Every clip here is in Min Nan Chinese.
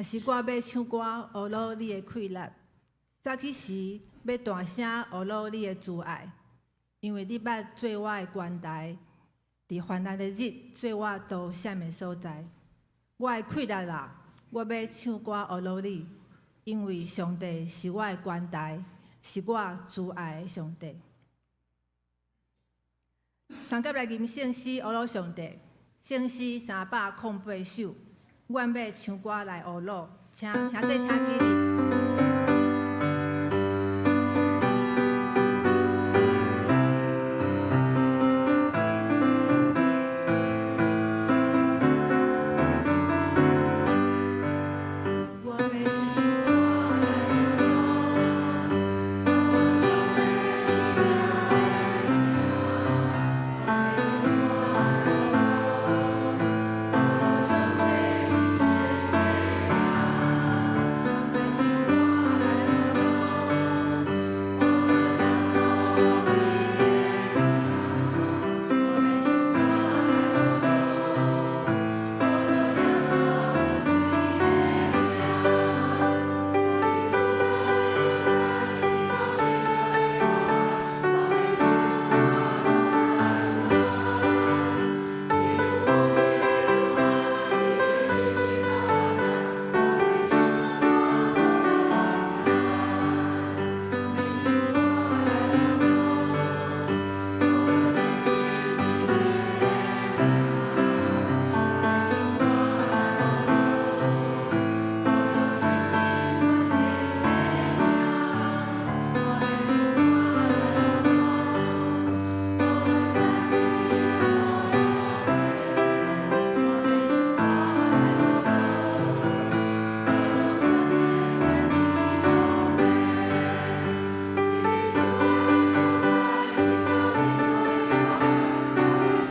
若是我欲唱歌呵咾你的氣力，早起時欲大聲呵咾你的慈愛，因為你捌做我的懸台，佇患難的日做我逃險的所在。我的氣力啊，我欲唱歌呵咾你，因為上帝是我的懸台，是我慈愛的上帝。三甲來吟聖詩呵咾上帝，聖詩308首，阮欲唱歌來呵咾，請兄弟請起立。我欲唱歌來呵咾，呵咾上帝的名，我欲唱歌來呵咾，呵咾上帝至聖的名，欲唱歌來呵咾，呵咾耶穌的名，我欲唱歌來呵咾，呵咾耶穌尊貴的名，佇主愛的所在，高榮的我欲唱歌來讚。你有豐盛的慈愛，你的信實到萬代，我欲唱歌來讚。欲唱歌來呵咾，呵咾聖神至美的讚。欲唱歌來呵咾，呵咾聖神全能的名。我欲唱歌來呵咾，呵咾讚美的所在。我欲唱歌來呵咾，呵咾全能全能上帝。佇主愛的所在，高榮的我，我欲唱歌來讚。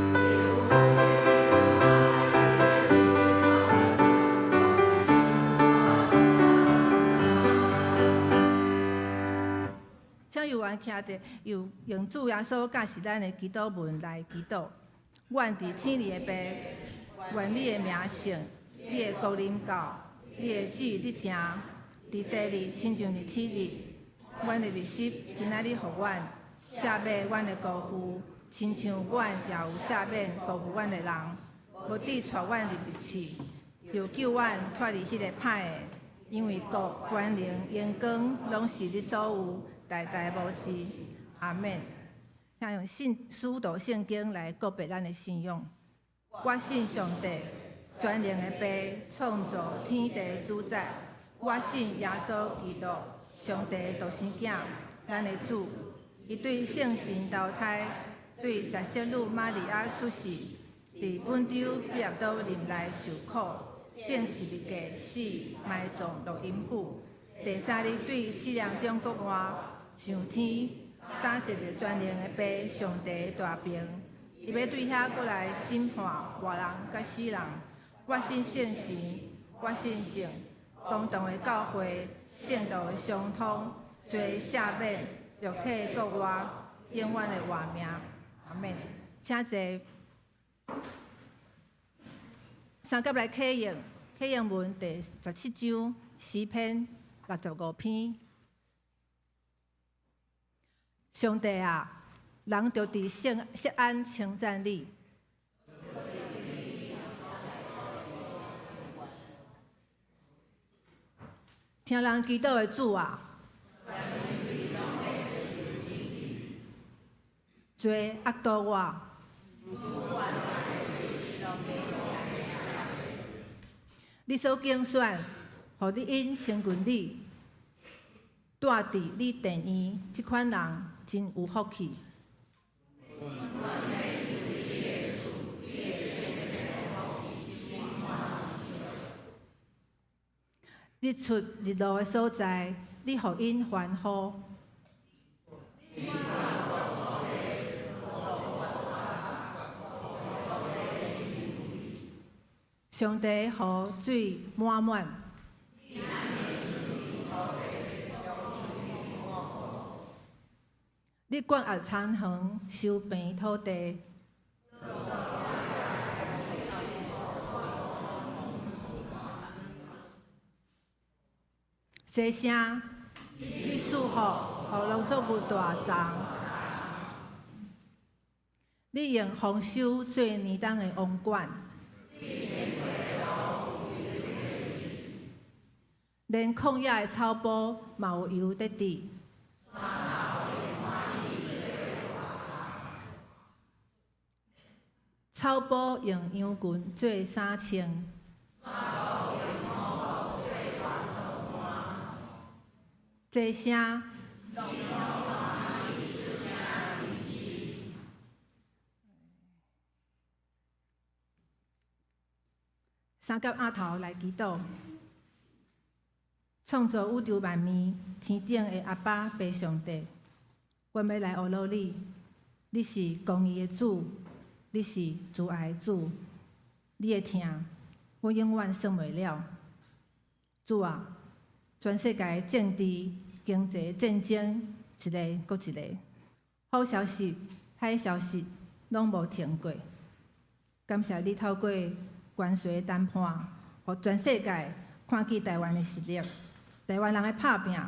你有豐盛的慈愛，你的信實到萬代，我欲唱歌來讚。請有緣徛佇用用主耶穌教示咱的祈禱文來祈禱。阮佇天裡的父，願你的名聖，你的國臨到，你的旨意得成，佇地裡親像佇天裡。阮的日食今仔日予阮，赦免阮的辜負，親像阮也有赦免辜負阮的人。無致帶阮入入試，著救阮脫離彼个歹的。因為國、權能、榮光，攏是你所有，代代無止。阿們。請用信使徒聖經來告白咱的信仰。我信上帝，全能的父，創造天地主宰。我信耶穌基督，上帝獨生囝，咱的主。伊對聖神投胎，對十聖女瑪利亞出世，佇本丟彼拉多任內受苦，釘十字架死，埋葬落陰府。第三日對死人中復活，上天，擔坐佇全能的父上帝大爿。伊欲對遐閣來審判活人佮死人。我信聖神，我信聖公同的教會，聖徒的相通，罪赦免，肉體復活，永遠的活命。阿們。請坐。三甲來啟應，啟應文第17章詩篇65篇。上帝啊，人著佇錫錫安稱讚你。聽人祈禱的主啊，罪壓倒我。你所揀選，予你𪜶親近你，住佇你殿院，這款人真有福氣。日出日落的所在，你予𪜶歡呼。上帝予水滿滿。你管轄田園，收平土地。這聲，你賜福，予農作物大欉。你用豐收做年冬的王冠。連曠野的草埔嘛有油得滴。草埔用羊群做衫穿。這聲，三甲阿頭來祈禱，創造宇宙萬物天頂的阿爸父上帝，阮欲來呵咾你，你是公義的主，你是慈愛的主，你的疼，阮永遠算袂了。主啊，全世界的政治、經濟戰爭，一个閣一个，好消息、歹消息，攏無停過。感謝你透過關稅談判，予全世界看見台灣的實力，台灣人的拍拚，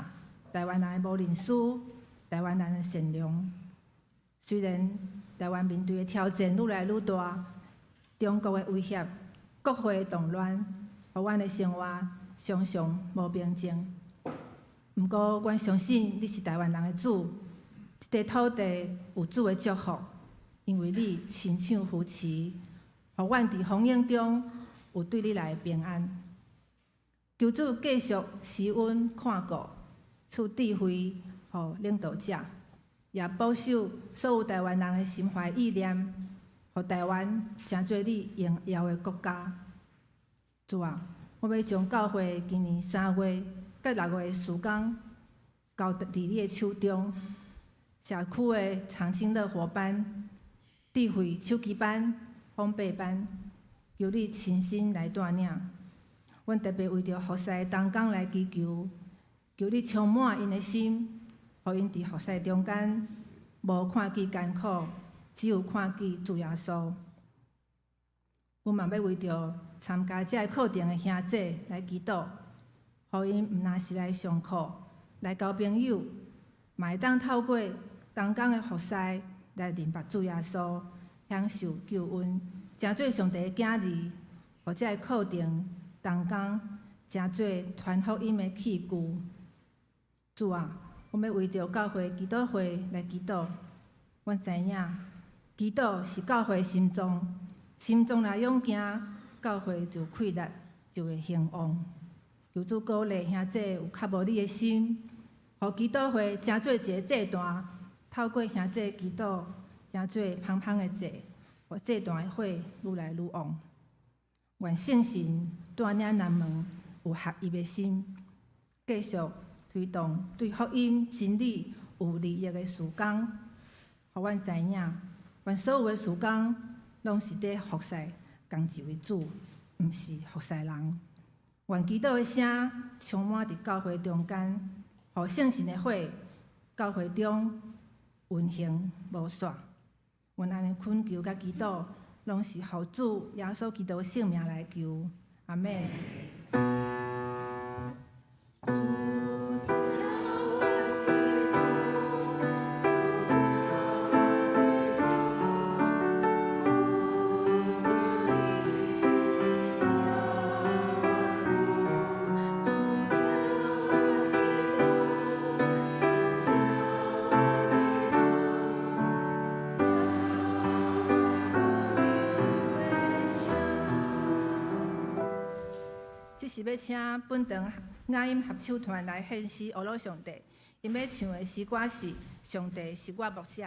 台灣人的無認輸，台灣人的善良。雖然台灣面對的挑戰愈來愈大，中國的威脅、國會的動亂，予阮的生活常常無平靜。毋過，阮相信你是台灣人的主，這塊土地有主的祝福，因為你親手扶持，予阮佇風雨中有對你來的平安。求主繼續施恩看顧，賜智慧予領導者，也保守所有台灣人的心懷意念，予台灣成做你榮耀的國家。主啊，我欲將教會今年3月佮6月的事工交佇你的手中，社區的長青樂活班、智慧手機班、烘焙班，求你親身來帶領。阮特別為著服侍同工來祈求，求你充滿𪜶的心，予𪜶佇服侍中間無看見艱苦，只有看見主耶穌。阮嘛欲為著參加這个課程的兄姊來祈禱，予𪜶毋但是來上課、來交朋友，嘛會當透過同工的服侍來認捌主耶穌，享受救恩，成做上帝的囝兒，予這个課程同工成做傳福音的器具。主啊，阮欲為著教會祈禱會來祈禱。阮知影，祈禱是教會心臟，心臟若勇健，教會就氣力就會興旺。求主鼓勵兄姊有渴慕你的心，予祈禱會成做一个祭壇，透過兄姊祈禱，成做芳芳的祭，予祭壇的火愈來愈旺。願聖神帶領南門有合一的心，繼續推動對福音真理有利益的事工，予阮知影，阮所有的事工攏是佇服侍仝一位主，毋是服侍人。願祈禱的聲充滿佇教會中間，予聖神的火教會中運行無煞。阮按呢懇求佮祈禱，攏是奉主耶穌基督聖名來求，阿們。主聽我祈禱，主聽我祈禱，苦求你聽我主聽我祈禱，主聽我祈禱，聽我懇求的聲。這是欲請本堂雅音合唱團來獻詩呵咾上帝，𪜶欲唱的詩歌是《上帝是我牧者》。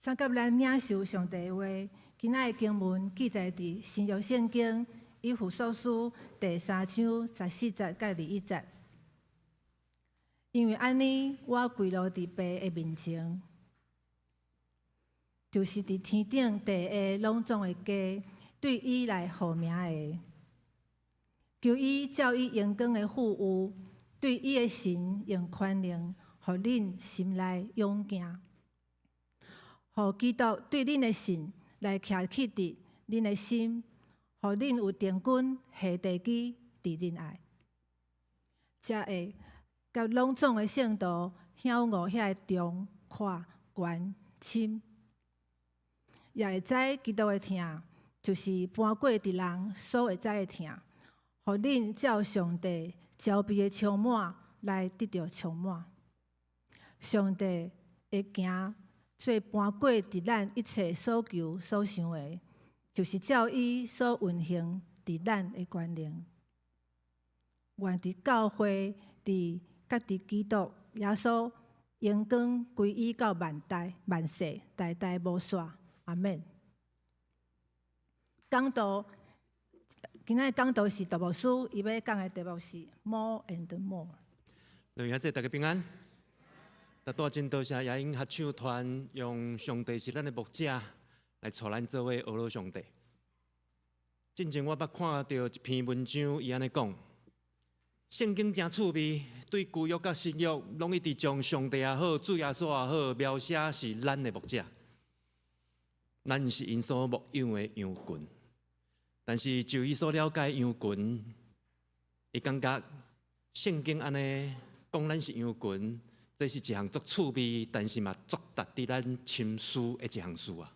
送佮咱領受上帝的話，今仔的經文記載佇新約聖經以弗所書第三章十四節佮21節。因為按呢，我跪落佇父的面前，就是佇天頂地下攏總的家，對伊來號名的。求伊照伊榮光的富裕，對伊的神用權能，予恁心內勇健。予基督對恁的信來徛起佇恁的心，予恁有定根下地基佇仁愛，才會佮攏總的聖徒曉悟遐个長、闊、懸、深，也會知基督的疼，就是搬過佇人所會知的疼，予恁照上帝澆備的充滿來得著充滿。上帝會行做搬過佇咱一切所求所想的，就是照伊所運行佇咱的權能。願佇教會佇佮佇基督耶穌榮光歸於到萬代萬世，代代無煞。阿們。講道，今仔講道是杜牧師，伊欲講的題目是 More and More。各位兄弟大家平安。拄仔真多謝夜鶯合唱團用上帝是咱的牧者來帶咱做伙學上帝。進前我捌看著一篇文章，伊按呢講：聖經誠趣味，對舊約佮新約，攏一直將上帝也好，主耶穌也好，描寫是咱的牧者。咱是𪜶所牧養的羊群，但是就伊所了解羊群，伊感覺聖經按呢講咱是羊群，這是一項足趣味，但是嘛足值得咱深思的一項事啊。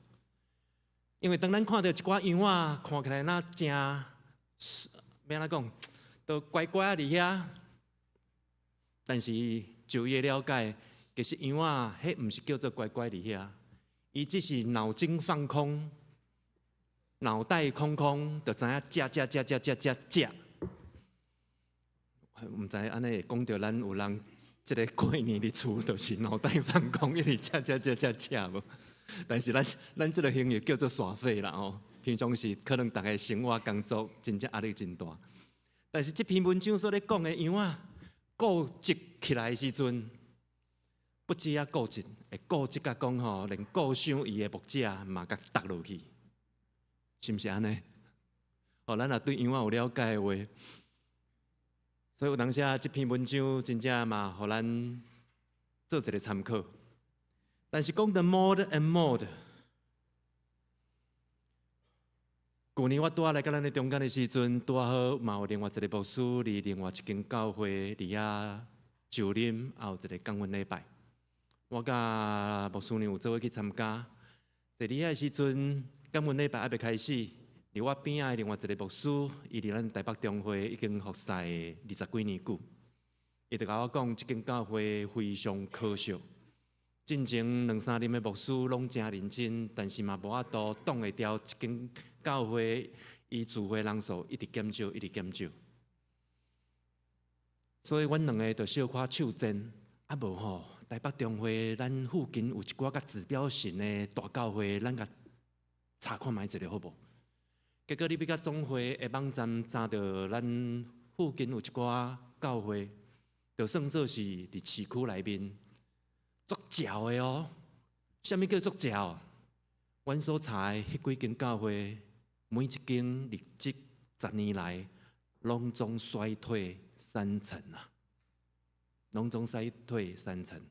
因為當咱看著一寡羊仔，看起來若誠，欲按怎講，都乖乖仔佇遐。但是就伊的了解，其實羊仔彼毋是叫做乖乖佇遐，伊只是腦筋放空，腦袋空空，就知影食食食食食食食。毋知按呢會講著咱有人這个過年佇厝就是腦袋放空，一直食食食食食無？但是咱這个行為叫做耍廢啦吼。平常時可能逐个生活工作真正壓力真大，但是這篇文章所咧講的羊仔固執起來的時陣，不止啊固執，會固執甲講吼，連顧傷伊的牧者嘛共踏落去，是毋是按呢？哦，咱若對羊仔有了解的話，所以有當時啊，這篇文章真正嘛，予咱做一个參考。但是講著 more and more，舊年我拄仔來佮咱的中間的時陣，拄仔好嘛有另外一个牧師佇另外一間教會佇遐就任，也有一个感恩禮拜。我佮牧師娘有做伙去參加。坐佇遐的時陣，感恩禮拜猶未開始，佇我邊仔的另外一个牧師，伊佇咱台北中會已經服侍二十幾年久。伊就共我講，這間教會非常可惜。進前兩三任的牧師攏誠認真，但是嘛無法度擋會牢這間教會，伊聚會人數一直減少，一直減少。所以阮兩个就小可鬥陣，啊無吼，台北中會咱附近有一寡較指標性的大教會，咱共查看覓一下好無？結果入去到總會的網站，查著咱附近有一寡教會，就算做是佇市區內面。足棹的哦，啥物叫足棹？阮所查的彼幾間教會，每一間歷這10年來，攏總衰退三成啊，攏總衰退三成。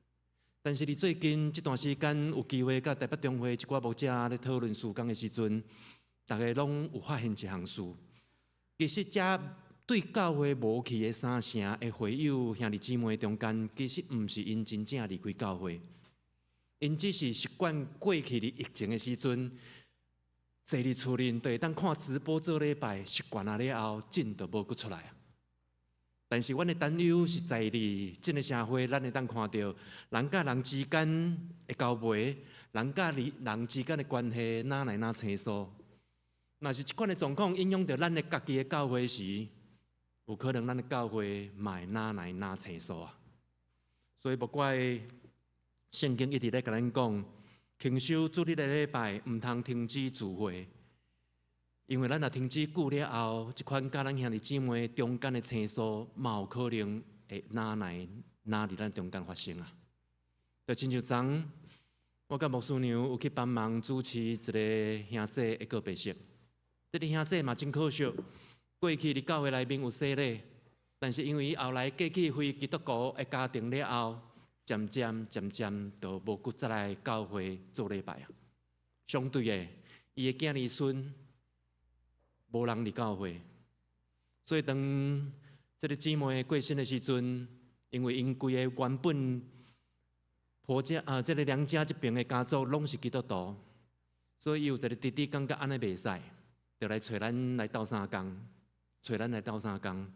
但是佇最近這段時間，有機會佮台北中會一寡牧者咧討論事工的時陣，逐个攏有發現一項事。其實這對教會無去的三成的會友兄弟姊妹中間，其實毋是𪜶真正離開教會，𪜶只是習慣過去佇疫情的時陣，坐佇厝裡就會當看直播做禮拜，習慣啊了後，進就無閣出來啊。但是阮的擔憂是在佇這个社會，咱會當看著人佮人之間的交陪，人佮人之間的關係，哪來哪生疏。若是這款的狀況影響著咱的家己的教會時，有可能咱的教會嘛會哪來哪生疏啊。所以無怪聖經一直咧共咱講，慶守主日的禮拜，毋通停止聚會，因為咱若停止久了後，這款佮咱兄弟姊妹中間的生疏，嘛有可能會哪來哪佇咱中間發生啊！就親像昨，我佮牧師娘有去幫忙主持一個兄姐的告別式。這个兄姐嘛真可惜，過去佇教會內面有洗禮，但是因為伊後來嫁去非基督徒的家庭了後，漸漸漸漸就無閣再來教會做禮拜啊。相對的，伊的囝兒孫無人佇教會，所以當這个姊妹過身的時陣，因為𪜶規个原本婆家啊，這个娘家這邊的家族攏是基督徒，所以伊有一个弟弟感覺按呢袂使，就來揣咱來鬥相共，揣咱來鬥相共。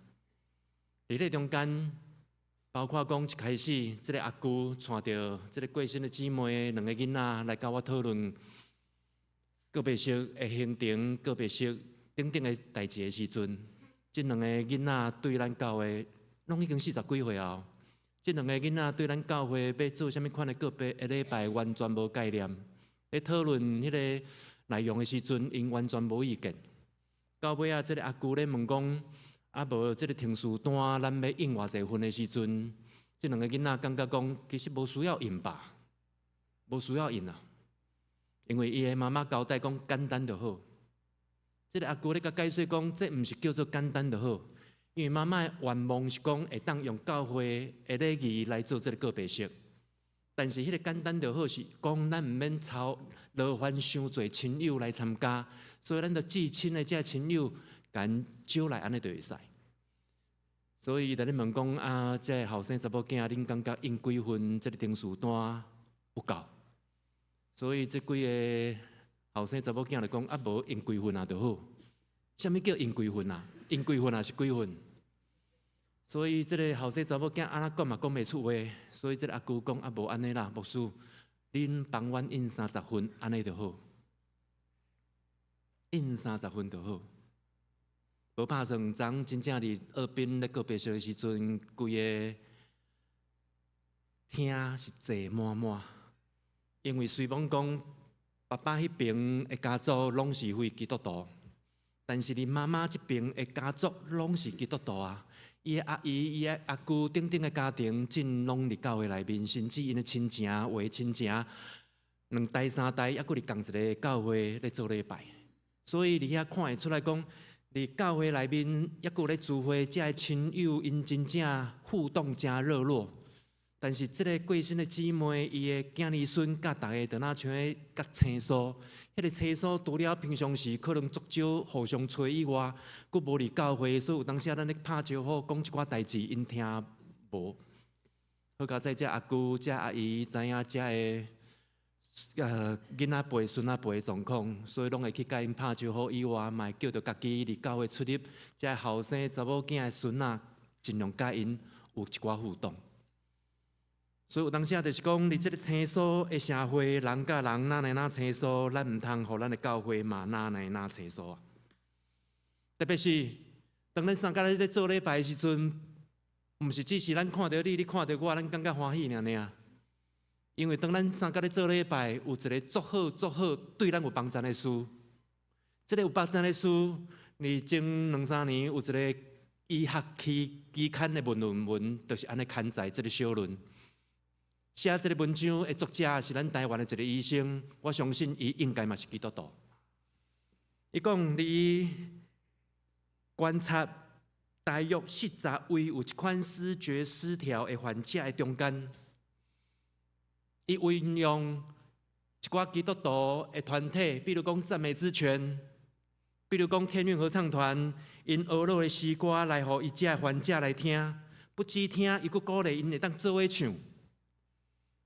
佇咧中間，包括講一開始，這个阿姑帶著這个過身的姊妹兩个囡仔來佮我討論告別式的行程、告別式等等的代誌的時陣，這兩个囡仔對咱教會攏已經四十幾歲啊。這兩個囡仔對咱教會欲做啥物款的告別的禮拜完全無概念。咧討論彼个內容的時陣，𪜶完全無意見。到尾仔，這个阿姑咧問講，啊無這个呈辭單，咱欲印偌濟份的時陣，這兩个囡仔感覺講，其實無需要印吧，無需要印啊，因為伊的媽媽交代講簡單就好。這个阿姑咧共解說講，這毋是叫做簡單就好。因為媽媽的願望是講會當用教會的禮儀來做這个告別式，但是彼个簡單就好是講咱毋免操勞煩傷濟親友來參加，所以咱就至親的這親友共招來按呢就會使。所以伊佇咧問講啊，這个後生查某囝，恁感覺印幾份這个呈辭單有夠？所以這幾个後生查某囝就講啊，無印幾份啊就好。啥物叫印幾份啊？印幾份啊是幾份？所以這个後生查某囝按怎講嘛講袂出話，所以這个阿姑講啊，無按呢啦，牧師，恁幫阮印三十份，按呢就好，印三十份就好。無拍算，昨真正佇澳濱咧告別式的時陣，規个廳是坐滿滿，因為雖罔講爸爸彼邊的家族攏是非基督徒，但是恁媽媽這邊的家族攏是基督徒啊。伊的阿姨、伊的阿姑等等的家庭，盡攏佇教會內面，甚至𪜶的親情、有的親情，兩代三代猶閣佇仝一个教會咧做禮拜。所以佇遐看會出來講，佇教會內面猶閣咧聚會，遮的親友𪜶真正互動誠熱絡。但是這个過身的姊妹，伊的囝兒孫佮逐个就若像咧較生疏，彼个生疏除了平常時可能足少互相揣以外，閣無佇教會，所以有當時仔咱咧拍招呼講一寡代誌，𪜶聽無。好佳哉，這阿姑、這阿姨知影遮的囡仔輩、孫仔輩的狀況，所以攏會去共𪜶拍招呼以外，嘛會叫著家己佇教會出入，遮後生查某囝的孫仔，盡量佮𪜶有一寡互動。所以有當時就是講，佇這个生疏的社會，人佮人哪來哪生疏，咱毋通予咱的教會嘛哪來哪生疏啊。特別是當咱三家咧做禮拜的時陣，毋是只是咱看著你，你看著我，咱感覺歡喜爾爾。因為當咱三家咧做禮拜，有一个足好足好對咱有幫贊的事。這个有幫贊的事，佇前兩三年有一个醫學期期刊的論文，就是按呢刊載這个小論。寫這个文章的作者是咱台灣的一个醫生，我相信伊應該嘛是基督徒。伊講，你觀察大約40位有這款思覺失調的患者的中間，伊運用一寡基督徒的團體，比如講讚美之泉，比如講天韻合唱團，𪜶學落的詩歌來予伊遮的患者來聽，不止聽，伊閣鼓勵𪜶會當做伙唱。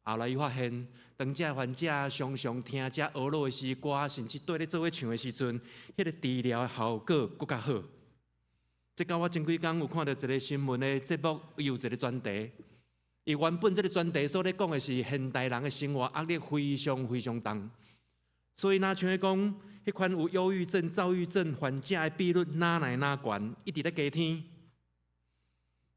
後來伊發現，當這患者常常聽這學落的詩歌，甚至綴咧做伙唱的時陣，彼个治療的效果閣較好。這到我前幾工有看著一个新聞的節目，伊有一个專題。伊原本這个專題所咧講的是現代人的生活壓力非常非常重，所以若像講，彼款有憂鬱症、躁鬱症患者的比率哪來哪懸，一直咧加添。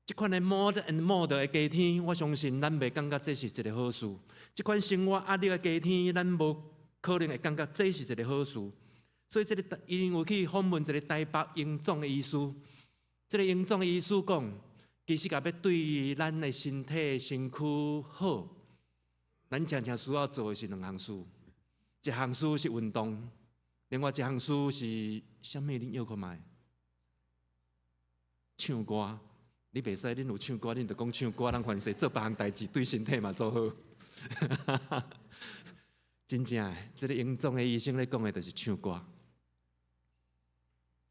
這款的 more and more 的家庭，我相信咱袂感覺這是一个好事。這款生活壓力的家庭，咱無可能會感覺這是一个好事。所以，這个𪜶有去訪問一个台北榮總的醫師，這个榮總的醫師講，其實欲欲對咱的身體身軀好，咱常常需要做的是兩項事，一項事是運動，另外一項事是啥物？恁搖看覓？唱歌。你袂使，恁有唱歌，恁就講唱歌，咱凡勢做別項代誌，對身體嘛足好。真正的，這个榮總的醫生咧講的，就是唱歌。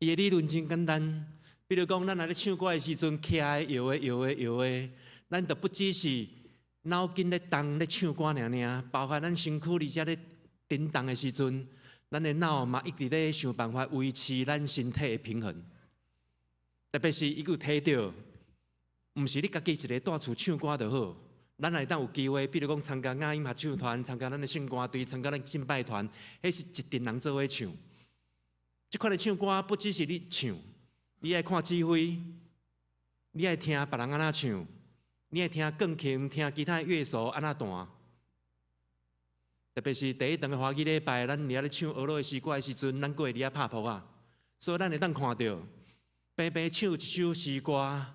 伊的理論真簡單，比如講，咱若咧唱歌的時陣，徛的、搖的、搖的、搖的，咱就不只是腦筋咧動咧唱歌爾爾，包括咱身軀佇遮咧振動的時陣，咱的腦嘛一直咧想辦法維持咱身體的平衡。特別是伊閣有提著，毋是你家己一个蹛厝唱歌就好，咱會當有機會，比如講參加雅音合唱團，參加咱的聖歌隊，參加咱敬拜團，彼是一陣人做伙唱。這款的唱歌不只是你唱，你愛看指揮，你愛聽別人按怎唱，你愛聽鋼琴、聽其他樂手按怎彈。特別是第一堂的華語禮拜，咱佇遐咧唱呵咾的詩歌的時陣，咱閣會佇遐拍噗仔，所以咱會當看著，平平唱一首詩歌，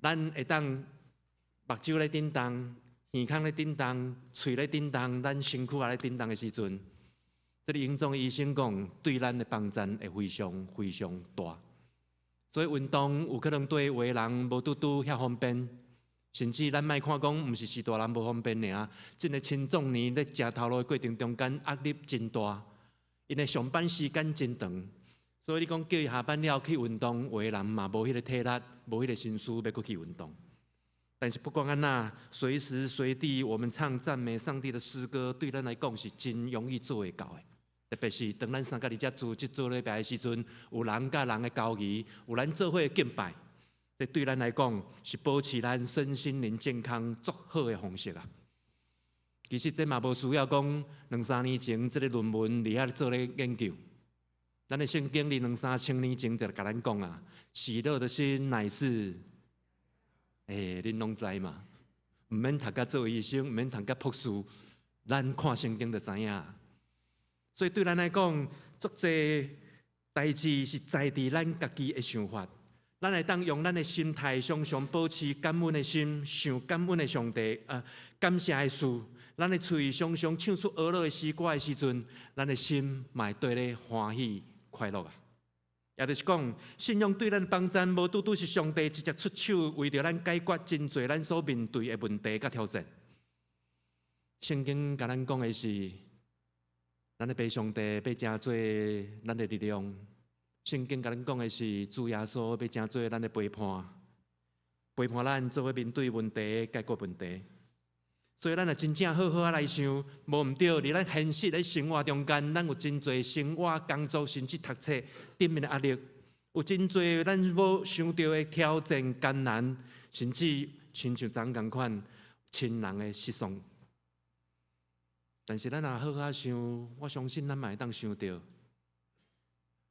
咱會當目睭咧振動，耳孔咧振動，喙咧振動，咱身軀也咧振動的時陣，這个榮總醫生講，對咱的幫助會非常非常大。所以運動有可能對有的人無拄拄遐方便，甚至咱莫看講，毋是序大人無方便爾，這个青壯年咧食頭路的過程中間壓力真大，𪜶的上班時間真長，所以你講叫伊下班了去運動，有的人嘛無彼个體力，無彼个心思欲閣去運動。但是不管按怎，隨時隨地我們唱讚美上帝的詩歌，對咱來講是真容易做會到的。特別是當咱三個佇遮組織做禮拜的時陣，有人佮人的交誼，有咱做伙的敬拜，這對咱來講是保持咱身心靈健康足好的方式啊。其實這嘛無需要講兩三年前這个論文佇遐做咧研究，咱的聖經佇兩三千年前就共咱講啊，喜樂的心乃是，恁攏知嘛？毋免讀甲做醫生，毋免讀甲博士，咱看聖經就知影。所以對咱來講，足濟代誌是在佇咱家己的想法。咱會當用咱的心態，常常保持感恩的心，想感恩的上帝，感謝的事。咱的喙常常唱出呵咾的詩歌的時陣，咱的心嘛會綴咧歡喜快樂啊！也就是講，信仰對咱幫助，無拄拄是上帝直接出手，為著咱解決真濟咱所面對的問題佮挑戰。聖經共咱講的是，咱的父上帝欲成做咱的力量。聖經共咱講的是，主耶穌欲成做咱的陪伴，陪伴咱做伙面對問題、解決問題。所以，咱若真正好好仔來想，無毋對，佇咱現實的生活中間，咱有真濟生活、工作，甚至讀冊頂面的壓力，有真濟咱無想著的挑戰、艱難，甚至親像昨仝款親人的失喪。但是，咱若好好想，我相信咱嘛會當想著，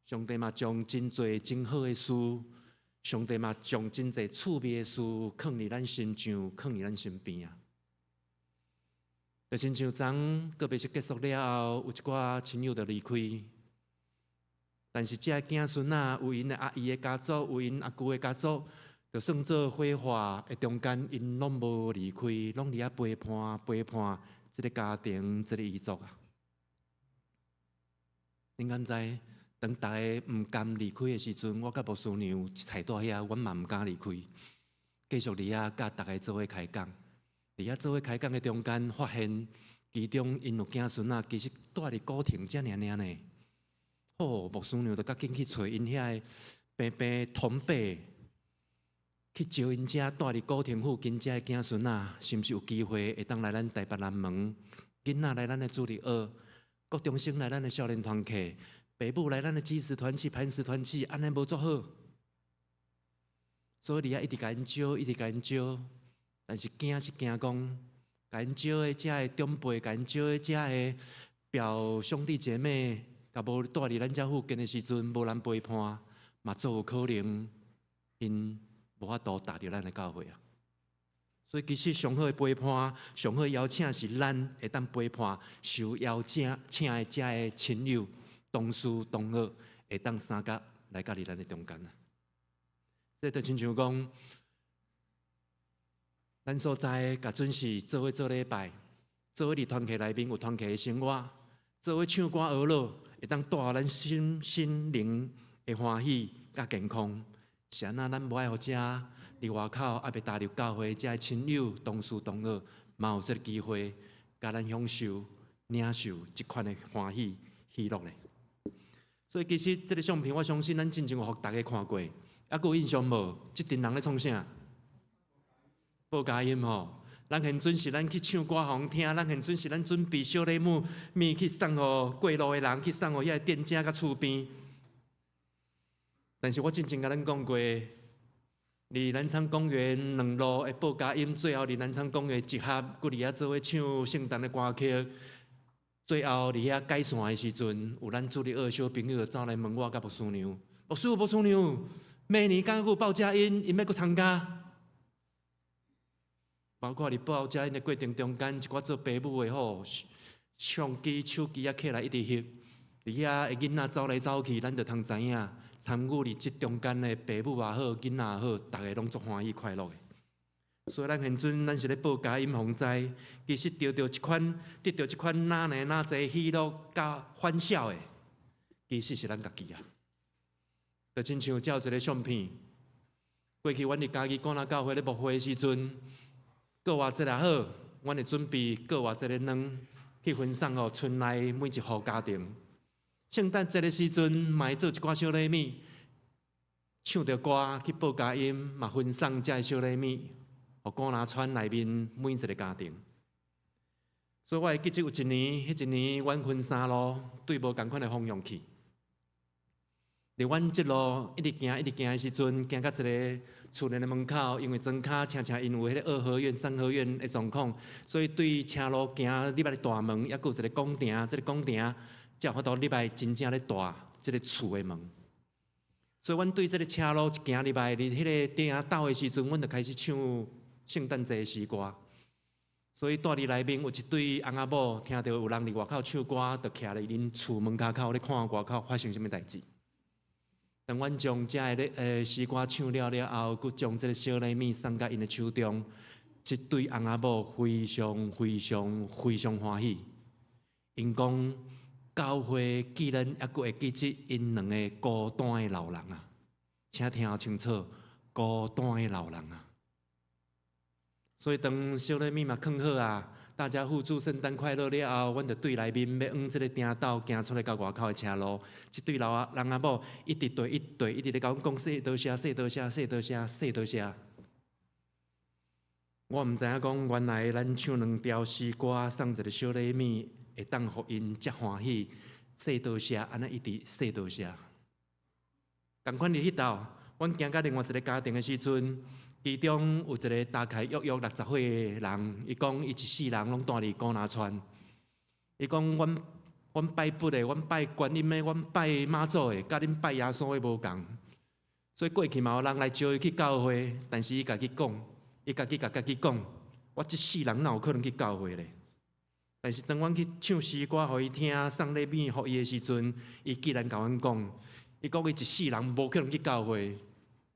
上帝嘛將真濟真好的事，上帝嘛將真濟趣味的事，囥佇咱心上，囥佇咱身邊啊。就親像昨告別式結束了後，有一寡親友就離開，但是這个囝孫仔有𪜶的阿姨的家族，有𪜶阿舅的家族，就算做火化的中間，𪜶攏無離開，攏佇遐陪伴陪伴這个家庭，這个遺族啊。恁敢知？當逐个毋甘離開的時陣，我佮牧師娘一齊蹛遐，阮嘛毋敢離開，繼續佇遐佮逐个做伙開講。佇遐做伙開講的中間，發現其中𪜶有囝孫仔，其實蹛佇古亭遮爾爾呢。好，牧師娘就較緊去揣𪜶遐个平平同輩，去招𪜶遮蹛佇古亭附近遮的囝孫仔，是毋是有機會會當來咱台北南門，囡仔來咱的主日學，國中生來咱的少年團契，爸母來咱的基石團契、磐石團契，按呢無足好。所以佇遐一直共𪜶招，一直共𪜶招。但是驚是驚講，共𪜶招的遮个長輩，共𪜶招的遮个表兄弟姐妹，若無蹛佇咱遮附近的時陣，無人陪伴，嘛足有可能𪜶 無法度踏入咱的教會啊。所以其實上好的陪伴，上好的邀請是咱會當陪伴受邀請請的遮的親友、同事、同學，會當相佮來佮佇咱的中間啊。這就親像講，咱所在共準時做伙做禮拜，做伙佇團契內面有團契的生活，做伙唱歌學樂，會當帶予咱身心靈的歡喜佮健康。是按怎咱無愛予遮佇外口猶未踏入教會遮的親友、同事、同學，嘛有這個機會，共咱享受、領受這款的歡喜、喜樂咧。所以其實這个相片，我相信咱進前有予大家看過，猶閣有印象無？這陣人咧創啥？報佳音吼。咱現陣是咱去唱歌予人聽，咱現陣是咱準備小禮物，物去送予過路的人，去送予遐个店家佮厝邊。但是我進前共咱講過，佇南昌公園兩路的報佳音，最後佇南昌公園集合，閣佇遐做伙唱聖誕的歌曲。最後佇遐解散的時陣，有咱主日學小朋友就走來問我佮牧師娘，牧師牧師娘，明年敢閣有報佳音，𪜶欲閣參加。包括佇報佳音的過程中間，一寡做爸母的吼，相機、手機仔揢來一直翕，佇遐的囡仔走來走去，咱就通知影，參與佇這中間的爸母也好，囡仔也好，逐个攏足歡喜快樂的。所以咱現陣咱是咧報佳音予人知，其實得著這款，得著這款哪爾哪濟喜樂佮歡笑的，其實是咱家己啊。就親像照這个相片，過去阮佇嘉義廣大教會咧牧會的時陣，過活節也好，阮會準備過活節的卵去分送予村內每一戶家庭。聖誕節的時陣，嘛會做一寡小禮物，唱著歌去報佳音，嘛分送這个小禮物，予古林村內面每一个家庭。所以我會記得有一年，彼一年阮分三路對無仝款的方向去。佇阮這路一直行一直行的時陣，行到一个厝內的門口，因為莊跤親像𪜶有彼个二合院、三合院的狀況，所以對車路行入來大門，猶閣有一个廣場，這个廣場才有法度入來真正咧大這个厝的門。所以阮對這个車路一行入來，佇彼个埕仔斗的時陣，阮就開始唱聖誕節的詩歌。所以蹛佇內面有一對翁仔某，聽著有人佇外口唱歌，就徛佇𪜶厝門跤口咧看外口發生啥物代誌。當阮將遮个咧詩歌唱了了後，閣將這个小禮物送佮𪜶的手中，這對翁仔某非常非常非常歡喜。𪜶講教會既然猶閣會記得𪜶兩个孤單的老人啊，請聽清楚，孤單的老人啊。所以當小禮物嘛囥好啊，大家互祝聖誕快樂了後，阮就對內面欲往這个埕斗行出來到外口的車路。這對老啊翁仔某一直對，一直對，一直咧共阮講說多謝，說多謝，說多謝，說多謝。我毋知影講，原來咱唱兩條詩歌，送一个小禮物，會當予𪜶遮歡喜，說多謝，按呢一直說多謝。仝款佇彼晝，阮行到另外一个家庭的時陣，其中有一个大概約約60歲的人，伊講伊一世人攏蹛佇古林村。伊講阮拜佛的，阮拜觀音的，阮拜媽祖的，佮恁拜耶穌的無仝。所以過去嘛有人來招伊去教會，但是伊家己講，伊家己共家己講，我這世人哪有可能去教會咧？但是當阮去唱詩歌予伊聽，送禮物予伊的時陣，伊竟然共阮講，伊講伊一世人無可能去教會。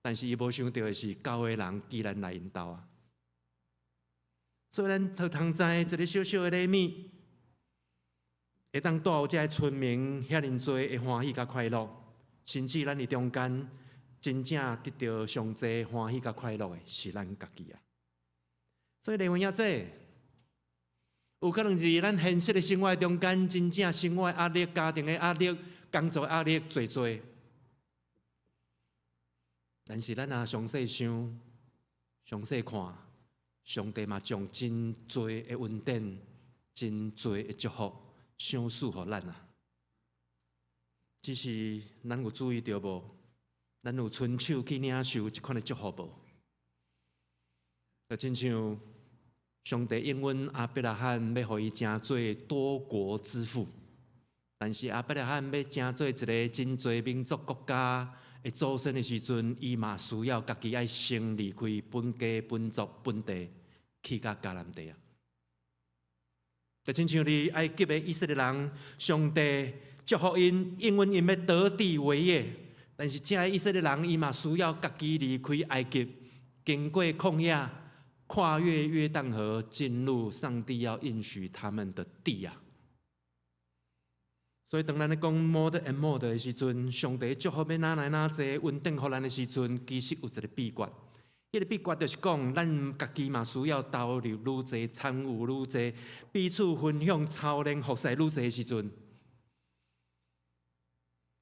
但是伊無想著的是，教會人竟然來𪜶兜啊！所以咱就通知一个小小的禮物，會當帶予這个村民遐爾濟的歡喜佮快樂，甚至咱佇中間真正得著上濟歡喜佮快樂的是咱家己啊！所以禮物這有可能是咱現實的生活中間，真正生活壓力、家庭的壓力、工作壓力濟濟。但是咱若詳細想、詳細看，上帝嘛將真濟的恩典、真濟的祝福賞賜予咱啊！只是咱有注意著無？咱有伸手去領受這款的祝福無？就親像上帝應允亞伯拉罕欲予伊成做多國之父，但是亞伯拉罕欲成做一个真濟民族國家的祖先的時陣，伊嘛需要家己愛先離開本家、本族、本地，去到迦南地啊。就親像佇埃及的以色列人，上帝祝福𪜶，應允𪜶欲得地為業。但是這个以色列人，伊嘛需要家己離開埃及，經過曠野，跨越約旦河，進入上帝要應許他們的地啊。所以當咱咧講 more and more 的時陣，上帝祝福欲哪來哪濟，穩定予咱的時陣，其實有一個秘訣。彼個秘訣就是講，咱家己嘛需要投入愈濟，參與愈濟，彼此分享、操練、服侍愈濟的時陣，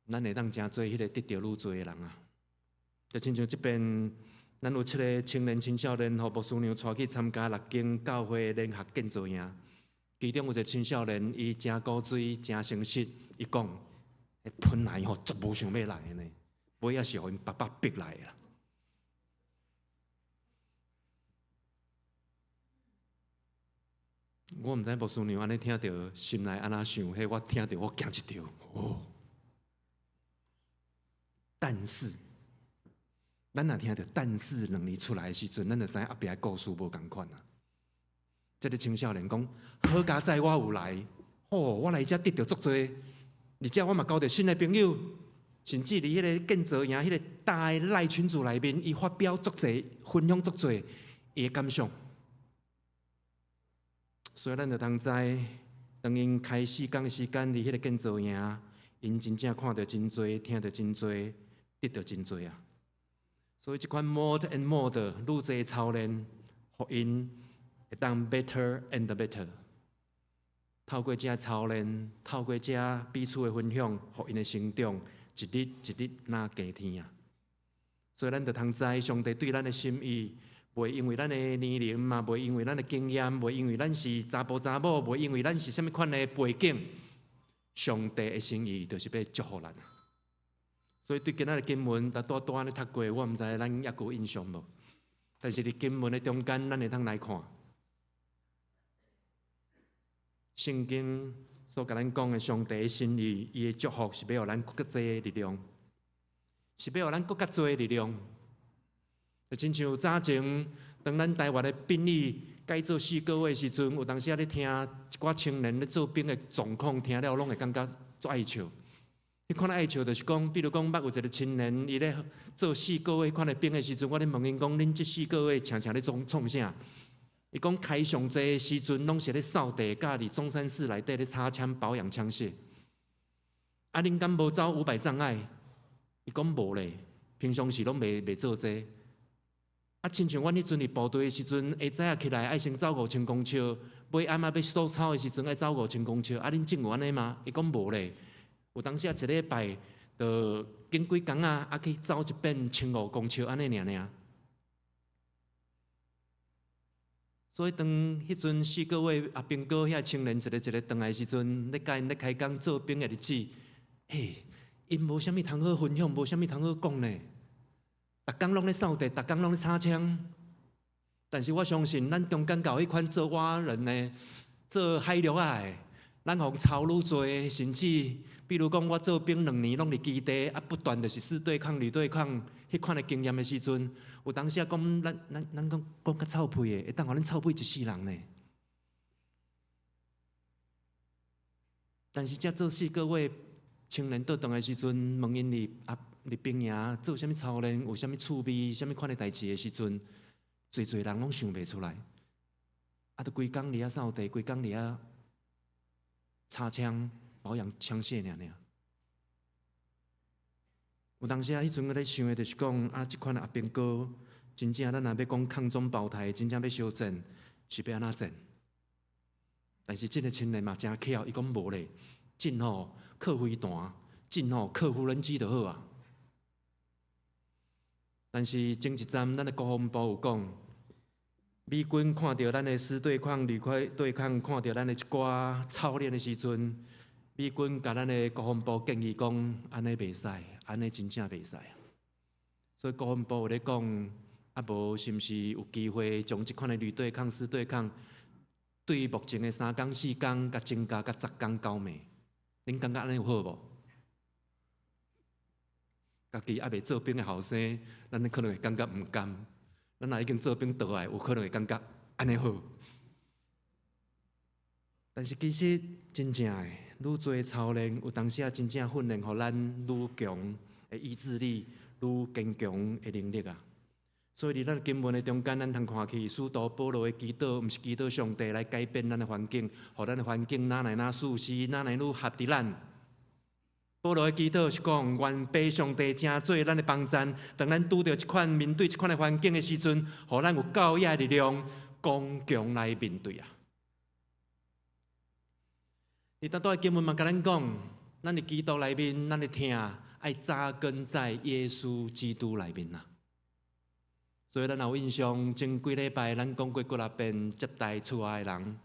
咱會當成做彼個得著愈濟的人啊！就親像這邊，咱有七个青年青少年，予牧師娘帶去參加六間教會聯合建造營。其中有一個青少年，伊誠古錐、誠誠實，伊講：本來吼足無想欲來的呢，尾仔是予𪜶爸爸逼來的啦。我毋知牧師娘按呢聽著，心內按怎想？彼我聽著我驚一跳。哦！但是，咱若聽著“但是”兩字出來的時陣，咱就知影後壁的故事無仝款啊。這个青少年講：好佳哉，我有來，吼，我來遮得著足濟，而且我嘛交著新的朋友，甚至佇彼个建造營彼个大的 LINE 群組內面，伊發表足濟，分享足濟伊的感想。所以咱就通知，當𪜶開4工的時間佇彼个建造營，𪜶真正看著真濟，聽著真濟，得著真濟啊！所以這款 more and more 愈濟操練，予𪜶會當 better and better。透過這操練，透過這彼此的分享，予𪜶的成長一日一日若加添啊！所以咱就通知上帝對咱的心意，袂因為咱的年齡嘛，袂因為咱的經驗，袂因為咱是查埔查某，袂因為咱是啥物款的背景，上帝的心意就是欲祝福咱啊！所以對今仔日經文，拄拄按呢讀過，我毋知咱猶閣有印象無？但是佇經文的中間，咱會當來看聖經所共咱講的上帝的心意，伊的祝福是欲予咱閣較濟的力量，是欲予咱閣較濟的力量。就親像早前，當咱台灣的兵役改做四個月的時陣，有當時仔咧聽一寡青年咧做兵的狀況，聽了攏會感覺足愛笑。彼款愛笑就是講，比如講，捌有一個青年，伊咧做四個月彼款的兵的時陣，我咧問𪜶講，恁這四個月常常咧創創啥？伊講開上濟的時陣，攏是咧掃地，佮佇中山室內底咧擦槍保養槍械。啊，恁敢無走500障礙？伊講無咧，平常時攏袂做這個。啊，親像阮彼陣佇部隊的時陣，下早仔起來愛先走5000公尺，尾暗仔欲收操的時陣愛走五千公尺。啊，恁種有按呢嗎？伊講無咧，有當時啊一禮拜就經幾工啊，啊去走一遍1500公尺按呢爾爾。所以當彼陣四個月阿兵哥遐青年一个一个轉來的時陣，咧共𪜶咧開講做兵的日子，嘿，𪜶無啥物通好分享，無啥物通好講呢。逐工攏咧掃地，逐工攏咧擦槍。但是我相信，咱中間有彼款做蛙人的、做海陸仔的，咱予操愈濟，甚至比如講，我做兵2年攏佇基地，啊，不斷就是師對抗、旅對抗，彼款的經驗的時陣，有當時啊講，咱咱咱講講較臭屁的，會當予恁臭屁一世人呢。但是這做四個月青年倒轉來的時陣，問𪜶佇啊佇兵營做啥物操練，有啥物趣味，啥物款的代誌的時陣，濟濟人攏想袂出來。啊，著規工佇遐掃地，規工佇遐擦槍、保養槍械爾爾。有當時啊，彼陣我咧想的，就是講啊，這款的阿兵哥，真正咱若欲講抗中保台，真正欲相戰，是欲按怎戰？但是這个青年嘛誠巧，伊講無咧，戰吼靠飛彈，戰吼靠無人機就好啊。但是前一站，咱的國防部有講，美軍看著咱的師對抗、旅對抗，看著咱的一寡操練的時陣，美軍共咱的國防部建議講，按呢袂使，按呢真正袂使。所以國防部有咧講，啊無是毋是有機會將這款的旅對抗、師對抗，對目前的3工、4工，共增加到10工九暝？恁感覺按呢有好無？家己猶未做兵的後生，咱可能會感覺毋甘；咱若已經做兵倒來，有可能會感覺按呢好。但是其實真正的，愈濟操練，有當時啊真正訓練，予咱愈強的意志力，愈堅強的能力啊。所以佇咱經文的中間，咱通看去，使徒保羅的祈禱，毋是祈禱上帝來改變咱的環境，予咱的環境哪來哪舒適，哪來愈合佇咱。保羅的祈禱是講，願父上帝成做咱的幫贊，當咱拄著這款面對這款的環境的時陣，予咱有夠額的力量，剛強來面對啊！伊拄拄的經文嘛，共咱講，咱佇基督內面，咱的疼愛扎根在耶穌基督內面啊！所以咱有印象，前幾禮拜咱講過幾若遍接待出外的人，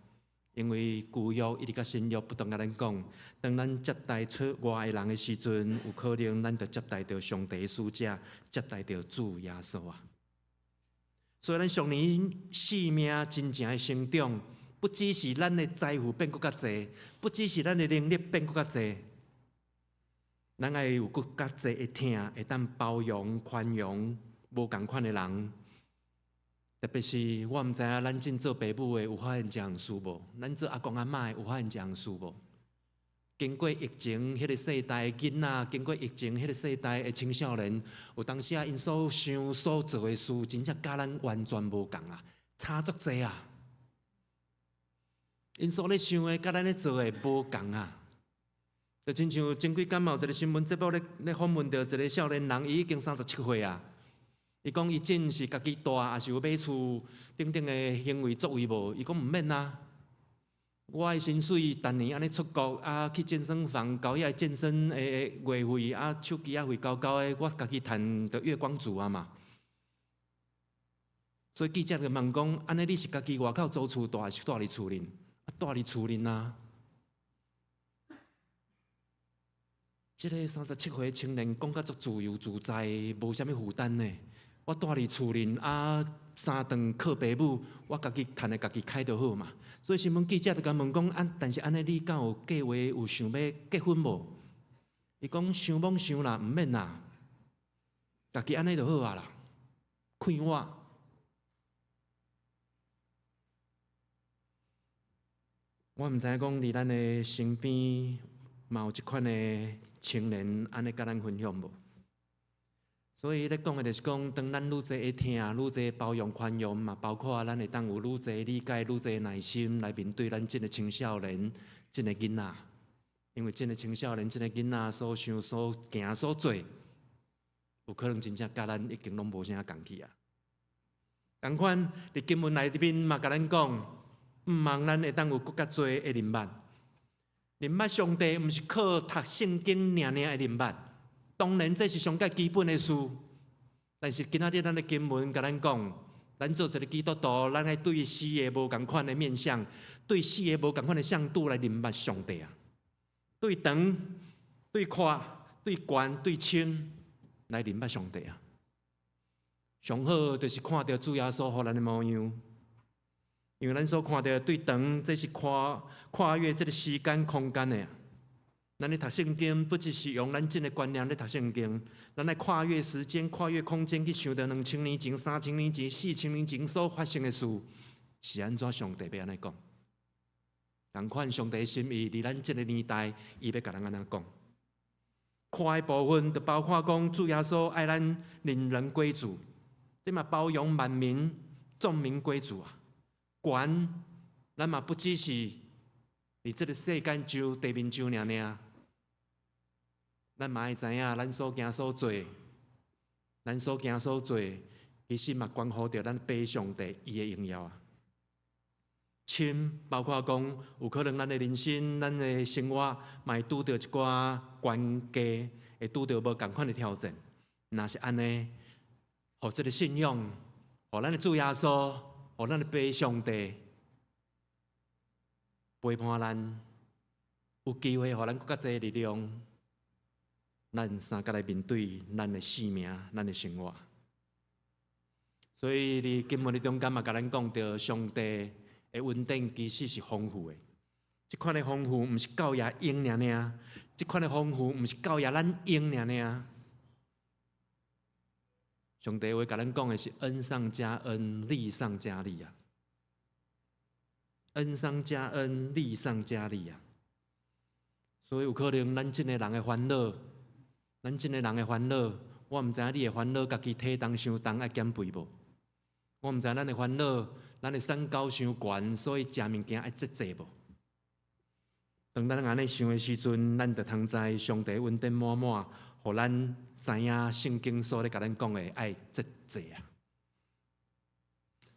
因為舊約一直到新約不斷共咱講，當咱接待出外的人的時陣，有可能咱就接待著上帝的使者，接待著主耶穌啊！所以咱屬靈生命真正的成長，不只是咱的財富變閣較濟，不只是咱的能力變閣較濟，咱愛有閣較濟的疼，會當包容、寬容無仝款的人。特別是我毋知影，咱這做爸母的有發現這項事無？咱做阿公阿嬤的有發現這項事無？經過疫情彼個世代的囡仔，經過疫情彼個世代的青少年，有當時啊，𪜶所想所做的事，真正佮咱完全無仝啊，差足濟啊！𪜶所咧想的，佮咱咧做的無仝啊！就親像前幾工嘛有一個新聞節目咧咧訪問著一個少年人，伊已經37歲啊。伊講伊真是家己蹛，抑是有買厝等等的行為作為無？伊講毋免啊。我的薪水逐年按呢出國啊，去健身房交遐健身的月費啊，手機仔費交交的，我家己趁著月光族啊嘛。所以記者就問講：按呢你是家己外口租厝蹛，抑是蹛佇厝裡？啊，蹛佇厝裡啊。這個37歲青年講甲足自由自在，無啥物負擔呢。我蹛佇厝裡啊，三頓靠爸母，我家己趁的家己開就好嘛。所以新聞記者就共問講：啊，但是按呢，你敢有計劃有想欲結婚無？伊講想罔想啦，毋免啦，家己按呢就好啊啦，快活。我毋知影講佇咱的身邊，嘛有這款的青年按呢共咱分享無？所以咧講的就是講，當咱愈濟的疼，愈濟包容寬容嘛，包括咱會當有愈濟理解、愈濟耐心來面對咱這个青少年、這个囡仔。因為這个青少年、這个囡仔所想、所行、所做，有可能真正佮咱已經攏無啥仝去啊。仝款佇經文內面嘛，共咱講，毋望咱會當有閣較濟的認捌。認捌上帝，毋是靠讀聖經爾爾的認捌。當然，這是上蓋基本的事。但是今仔日咱的經文共咱講，咱做一個基督徒，咱愛對四个無仝款的面向，對四個無仝款的向度來認捌上帝啊。對長、對闊、對懸、對深來認捌上帝啊。上好就是看著主耶穌予咱的模樣，因為咱所看著對長，這是跨跨越這个時間空間的。咱咧讀聖經，不只是用咱這个觀念咧讀聖經，咱來跨越時間、跨越空間去想著2000年前、3000年前、4000年前所發生的事，是按怎上帝欲按呢講？仝款上帝心意，佇咱這个年代，伊欲共咱按怎講？闊的部分就包括講主耶穌愛咱人人歸主，這嘛包容萬民、眾民歸主啊。懸，咱嘛不只是佇這个世間上、地面上爾爾。咱嘛愛知影，咱所行所做，咱所行所做，其實嘛關乎著咱父上帝伊的榮耀啊。深包括講，有可能咱的人生、咱的生活，嘛會拄著一寡關鍵，會拄著無仝款的挑戰。若是按呢，予這个信仰，予咱的主耶穌，予咱的父上帝陪伴咱，有機會予咱閣較濟力量。咱相共來面對咱的生命、咱的生活。所以，佇經文的中間嘛，共咱講著上帝的恩典其實是豐富的。這款的豐富，毋是教爺用爾爾，這款的豐富，毋是教爺咱用爾爾。上帝話共咱講的是恩上加恩，利上加利啊！恩上加恩，利上加利啊！所以有可能咱這个人的煩惱，咱這个人的煩惱，我毋知影你的煩惱，家己體重傷重愛減肥無？我毋知咱的煩惱，咱的身高傷懸，所以食物件愛節制無？當咱按呢想的時陣，咱就通知上帝恩典滿滿，予咱知影聖經所咧共咱講的愛節制啊！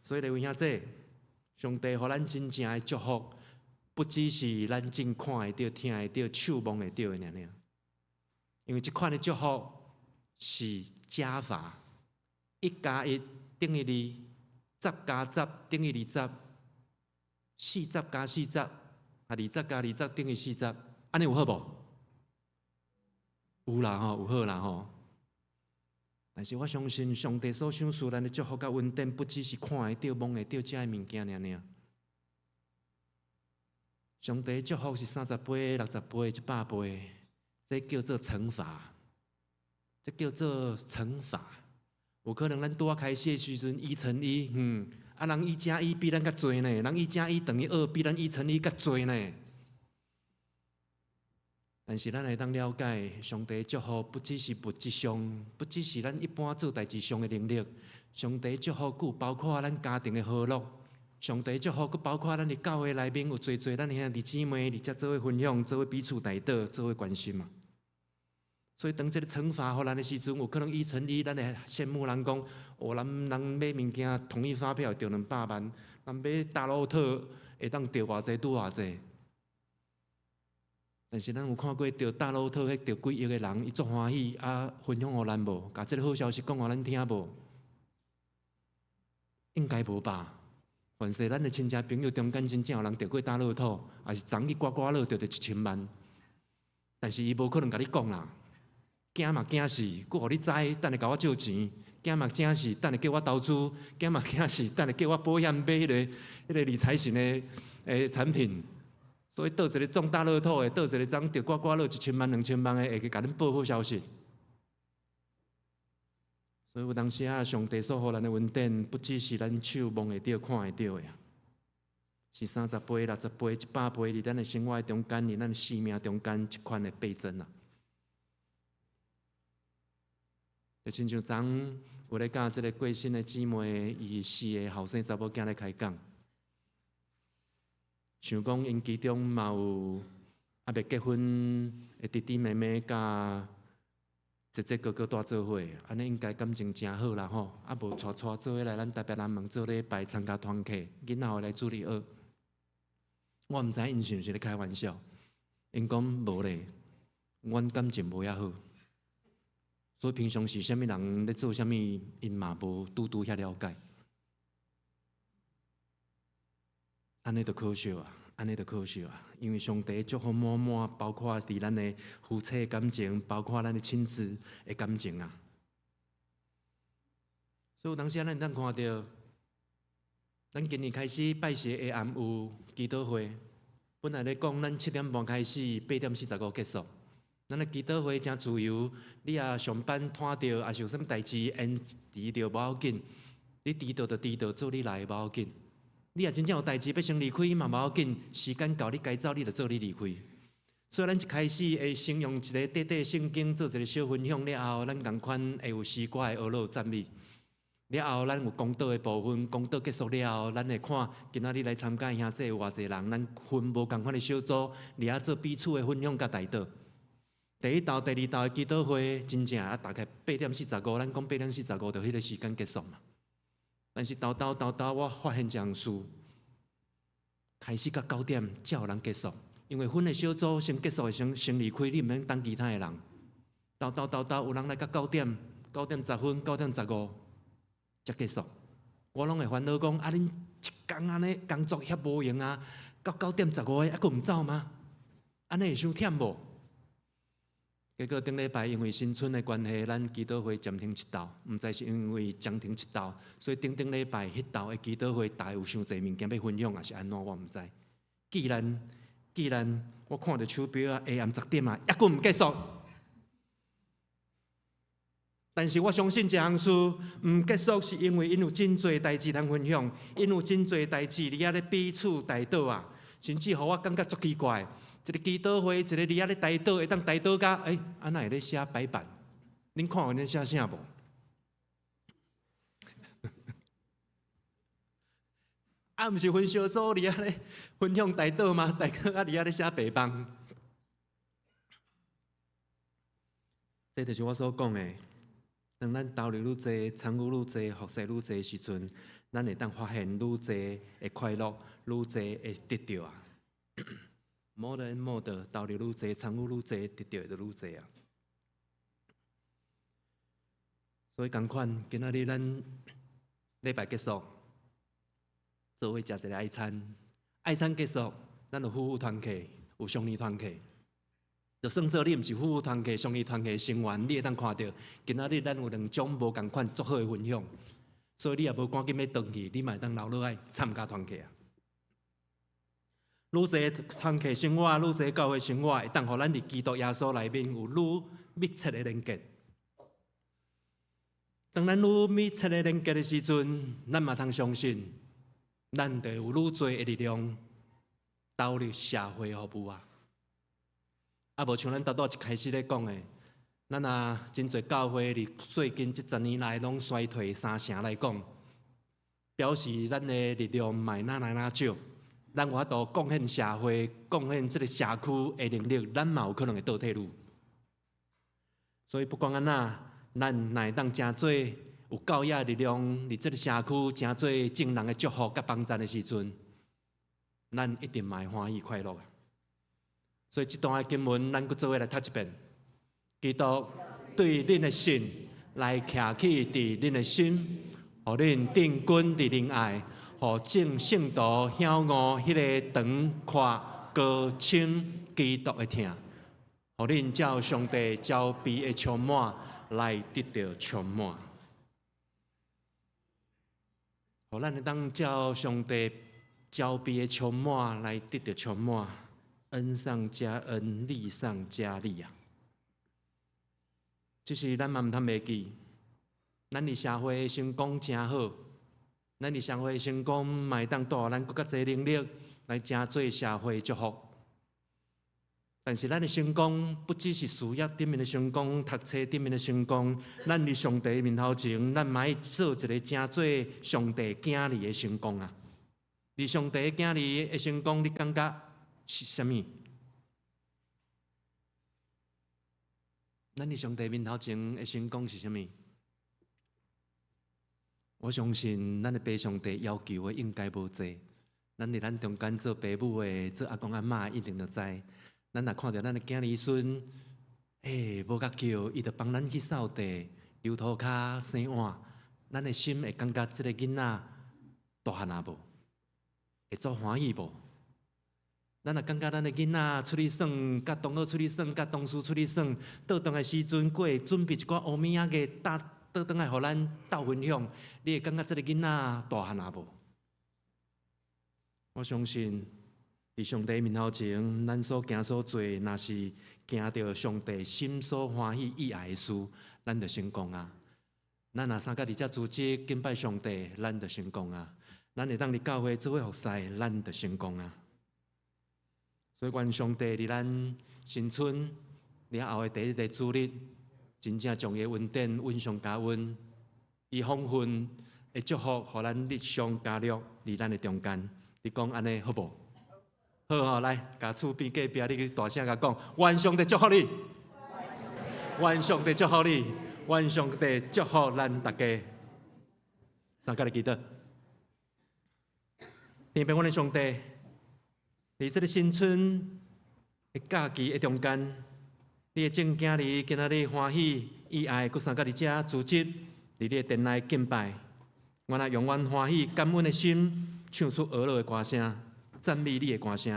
所以各位兄弟，上帝予咱真正的祝福，不只是咱眼看會著、聽會著、手摸會著的爾爾。因為這款的祝福是加法，1加1等於2，10加10等於20，40加40，20加20等於40，按呢有好無？有啦吼，有好啦吼。但是我相信上帝所賞賜咱的祝福佮恩典，不只是看會著、摸會著這个物件爾爾。上帝祝福是30倍、60倍、100倍，這叫做乘法，這叫做乘法。有可能咱拄仔開始的時陣1乘1，人1加1比咱較濟呢，人1加1等於2，比咱1乘1較濟呢。但是咱會當了解，上帝祝福不只是物質上，不只是咱一般做代誌上的能力。上帝祝福閣包括咱家庭的和樂。上帝祝福閣包括咱佇教會內面有濟濟咱兄弟姊妹佇遮做伙分享，做伙彼此代禱，做伙關心嘛。所以當這个懲罰予咱的時陣，有可能1乘1，咱會羨慕人講，哦，人人買物件統一發票著200萬，人買大樂透會當著偌濟拄偌濟。但是咱有看過著大樂透彼著幾億的人，伊足歡喜啊，分享予咱無？共這个好消息講予咱聽無？應該無吧？凡是咱的親戚朋友中間真正有人著過大樂透，抑是昨去刮刮樂著著1000萬，但是伊無可能共你講啦。驚嘛驚死，閣予你知，等下共我借錢；驚嘛驚死，等下叫我投資；驚嘛驚死，等下叫我保險買彼个理財型的產品。所以，佗一个中大樂透的，佗一個昨著刮刮樂1000萬、2000萬的，會去共恁報好消息。所以有當時啊，上帝所予咱的恩典，不只是咱手摸會著、看會著的啊，是30倍、60倍、100倍，佇咱的生活中間，佇咱的生命中間，這款的倍增啊。就親像昨有咧佮這个過身的姊妹，伊四个後生查某囝咧開講，想講𪜶其中嘛有猶未結婚的弟弟妹妹佮姐姐哥哥蹛做伙，按呢應該感情誠好啦吼。啊無帶帶做伙來咱台北南門做禮拜參加團契，囡仔會來主日學。我毋知𪜶是毋是咧開玩笑，𪜶講無咧，阮感情無遐好。所以平常時啥物人咧做啥物，𪜶嘛無拄拄遐了解。按呢就可惜啊，按呢就可惜啊，因為上帝祝福滿滿，包括佇咱的夫妻的感情，包括咱的親子的感情啊。所以有當時咱會當看著，咱今年開始拜四下暗有祈禱會，本來咧講咱7點半開始，8點45結束。咱的祈禱會誠自由，你若上班拖著，抑是有啥物代誌延遲著無要緊，你遲到就遲到，做你來無要緊。你若真正有代誌欲先離開嘛無要緊，時間到你該走你就做你離開。所以咱一開始會先用一个短短聖經做一个小分享了後，咱仝款會有詩歌的學樂讚美。了後，咱有講道的部分，講道結束了後，咱會看今仔日來參加的兄弟有偌濟人，咱分無仝款的小組，佇遐做彼此的分享佮代禱。第一道、第二道的祈禱會，真正啊，大概八點四十五，咱講八點四十五就彼个時間結束嘛。但是沓沓沓沓，我發現一項事，開始到9點才有人結束，因為分的小組先結束的先先離開，你毋免等其他的人。沓沓沓沓有人來到九點、9點10分、9點15才結束。我攏會煩惱講，啊，恁一工按呢工作遐無閒啊，到9點15還閣毋走嗎？按呢會傷忝無？結果頂禮拜因為新春的關係，咱祈禱會暫停一晝，毋知是因為暫停一晝，所以頂頂禮拜彼晝的祈禱會，大家有傷濟物件欲分享，抑是按怎我毋知。既然我看著手錶啊，下暗10點啊，猶閣毋結束，但是我相信這項事毋結束，是因為𪜶有真濟代誌通分享，𪜶有真濟代誌佇遐咧彼此代禱啊，甚至予我感覺足奇怪，一個祈禱會，一個佇遐咧代禱，會當代禱甲，欸，啊哪會咧寫白板？恁看有咧寫啥無？啊，毋是分小組佇遐咧分享代禱嗎？代禱啊佇遐咧寫白板，這就是我所講的。當咱投入愈濟、參與愈濟、服侍愈濟時陣，咱會當發現愈濟的快樂，愈濟會得著啊。More and more 的投入愈濟、參與愈濟，得著的就愈濟啊。所以仝款，今仔日咱禮拜結束，做伙食一个愛餐，愛餐結束，咱有夫婦團契，有少年團契。就算做你毋是夫婦團契、少年團契成員，你會當看著今仔日咱有兩種無仝款足好的分享，所以你也無趕緊欲轉去，你嘛會當留落來參加團契啊。愈濟團契生活，愈濟教會生活，會當予咱佇基督耶穌內面有愈密切的連結。當咱愈密切的連結的時陣，咱嘛通相信，咱就有愈濟的力量投入社會服務啊。啊，無像咱拄拄一開始咧講的，咱啊真濟教會佇最近這十年來攏衰退三成來講，表示咱的力量嘛會若來若少，咱有法度貢獻社會、貢獻這个社區的能力，咱嘛有可能會倒退嚕。所以不管按怎，咱若會當成做有夠額力量，佇這个社區成做眾人的祝福佮幫贊的時陣，咱一定嘛會歡喜快樂。所以這段的經文，咱閣做伙來讀一遍。基督對恁的信來徛起佇恁的心，予恁定根佇仁愛，予眾聖徒曉悟彼个長闊高深基督的疼，予恁照上帝慈悲的充滿來得著充滿。予咱會當照上帝慈悲的充滿來得著充滿。恩上加恩，利上加利啊！這是咱嘛毋通袂記，咱佇社會成功誠好，咱佇社會成功嘛會當帶予咱閣較濟能力來成做社會祝福。但是咱的成功不只是事業頂面的成功，讀冊頂面的成功，咱佇上帝面頭前，咱嘛愛做一个成做上帝囝兒的成功啊！佇上帝囝兒的成功，你感覺？是啥物？咱佇上帝面頭前的成功是啥物？我相信咱的爸上帝要求的應該無濟。咱佇咱中間做爸母的、做阿公阿嬤的，一定就知。咱若看著咱的囝兒孫，欸，無佮叫，伊就幫咱去掃地、溜塗跤、洗碗，咱的心會感覺這个囡仔大漢啊無？會足歡喜無？咱若感覺咱的囡仔出去耍，佮同學出去耍，佮同事出去耍，倒轉來時陣，閣會準備一寡烏物仔嘅搭倒轉來予咱鬥分享，你會感覺這个囡仔大漢啊無？我相信，佇上帝面頭前，咱所行所做，若是行著上帝心所歡喜意愛的事，咱就成功啊！咱若相佮佇遮組織敬拜上帝，咱就成功啊！咱會當佇教會做伙服侍，咱就成功啊！所以，願上帝佇咱新春了後的第一个主日，真正將伊的恩典恩上加恩，伊豐富的祝福，予咱日上加樂佇咱的中間。你講按呢好無？好吼，來，共厝邊隔壁，你去大聲共講，願上帝祝福你，願上帝祝福你，願上帝祝福咱逐家。三佮來祈禱，天父阮的上帝。佇這个新春的假期的中間，你的眾囝兒今仔日歡喜意愛，閣相佮佇遮組織，佇你的殿內敬拜。阮啊用阮歡喜感恩的心，唱出呵咾的歌聲，讚美你的歌聲。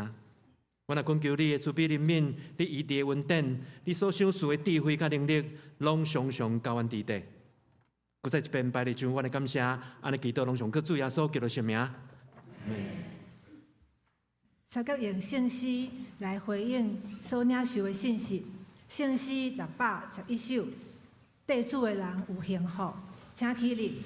阮啊懇求你的慈悲憐憫，你醫治的恩典，你所賞賜的智慧佮能力，攏常常佮阮佇底。閣再一遍拜你將阮的感謝，按呢祈禱攏奉靠主耶穌基督聖名。相佮用聖詩來回應所領受的信息，聖詩611首。綴主的人有幸福，請起立。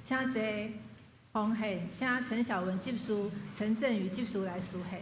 請坐，奉獻，請陳小文執事、陳振宇執事來司獻。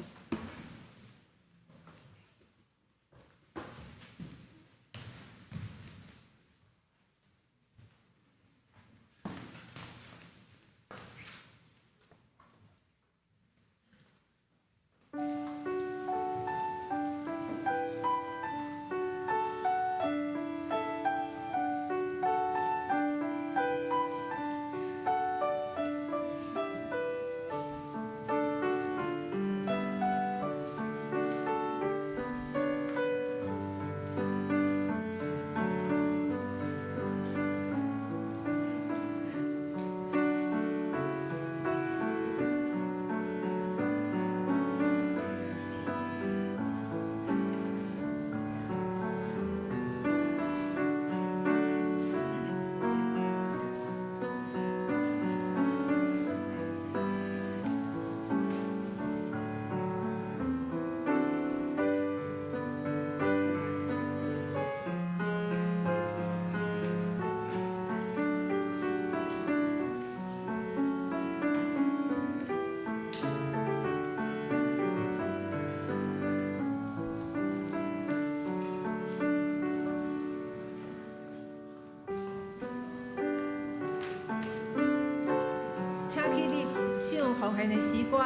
請起立，唱奉獻的詩歌，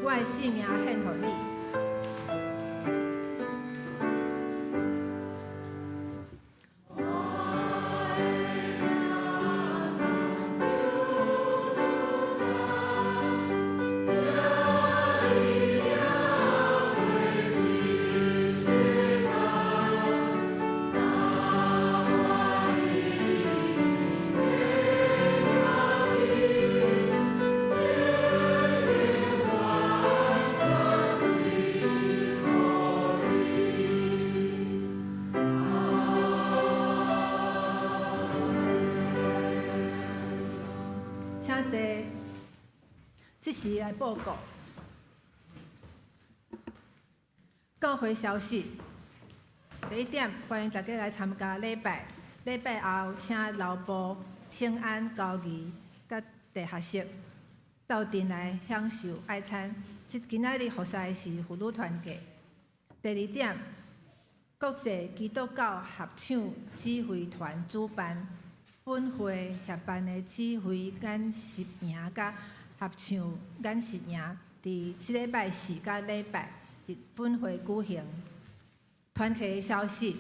我的性命獻予你。請坐，這時來報告。教會消息，第一點，歡迎大家來參加禮拜。禮拜後，請老埔、清安、高宜佮地下室鬥陣來享受愛餐。這今仔日服侍的是婦女團契。第二點，國際基督教合唱指揮團主辦，本會協辦的指揮研習營佮合唱研習營，佇這禮拜四佮禮拜佇本會舉行。團契的消息，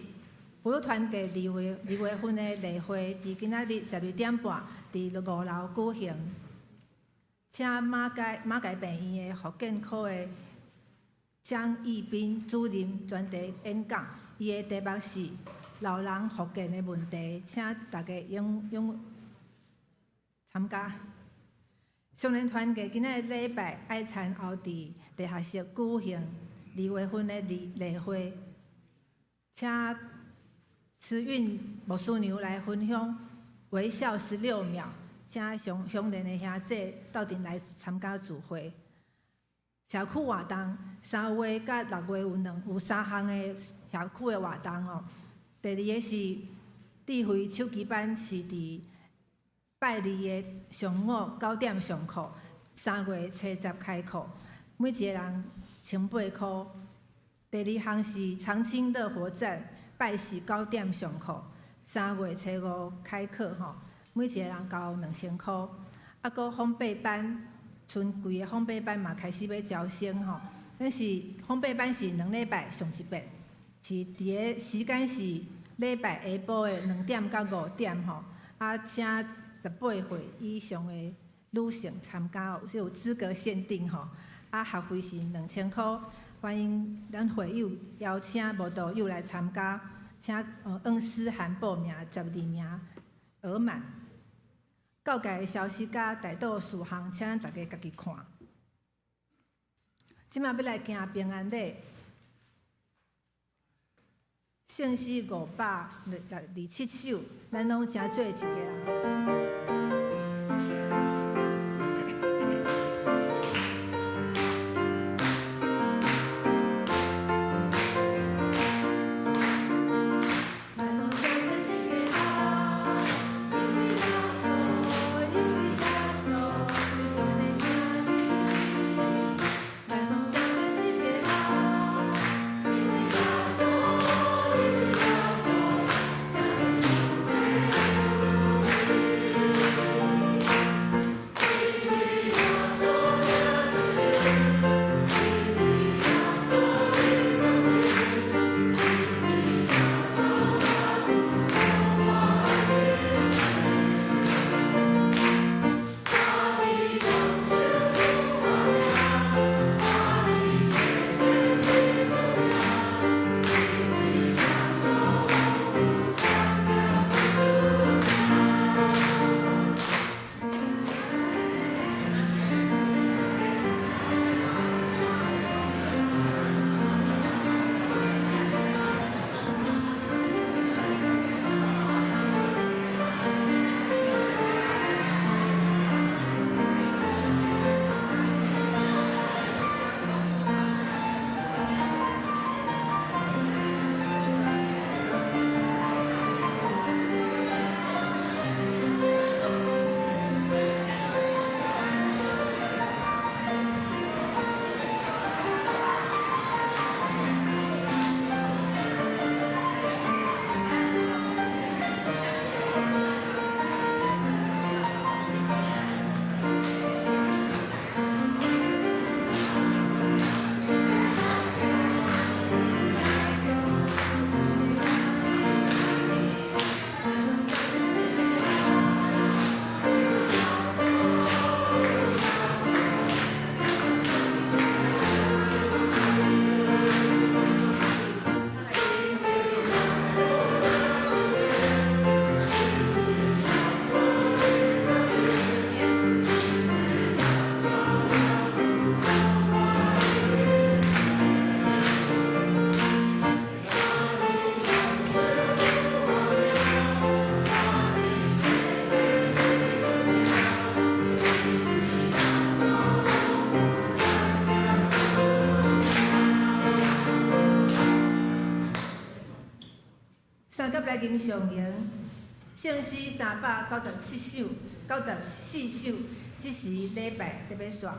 婦女團契2月份的例會，佇今仔日12點半佇五樓舉行。請馬偕病院的復健科的張義斌主任專題演講，伊的題目是老人復健的問題，請大家踴躍參加。少年團契今仔日禮拜愛餐後，佇地下室舉行2月份的例會，請慈運牧師娘來分享微笑16秒，請鄉鄉連的兄弟鬥陣來參加聚會。社區活動，3月佮6月有三項的社區的活動哦。第二个是智慧手機班，是佇拜二的上午9點上課，3月初10開課，每一個人18箍。第二項是長青樂活站，拜四9點上課，3月初5開課吼，每一個人交2000箍。啊，閣烘焙班，賰規个烘焙班嘛開始欲招生吼。咱是烘焙班是2禮拜上一遍，是佇个時間是禮拜下晡的2點到5點吼。啊，請18歲以上的女性參加哦，是有資格限定吼。啊，學費是2000箍，歡迎咱會友邀請慕道友來參加，請恩思涵報名，12名額滿。教界的消息佮代禱事項，請大家家己看。這馬欲來行平安禮，聖詩527首，咱攏成做一家人。咱來吟誦咏聖詩397首、94首，這時禮拜特欲煞。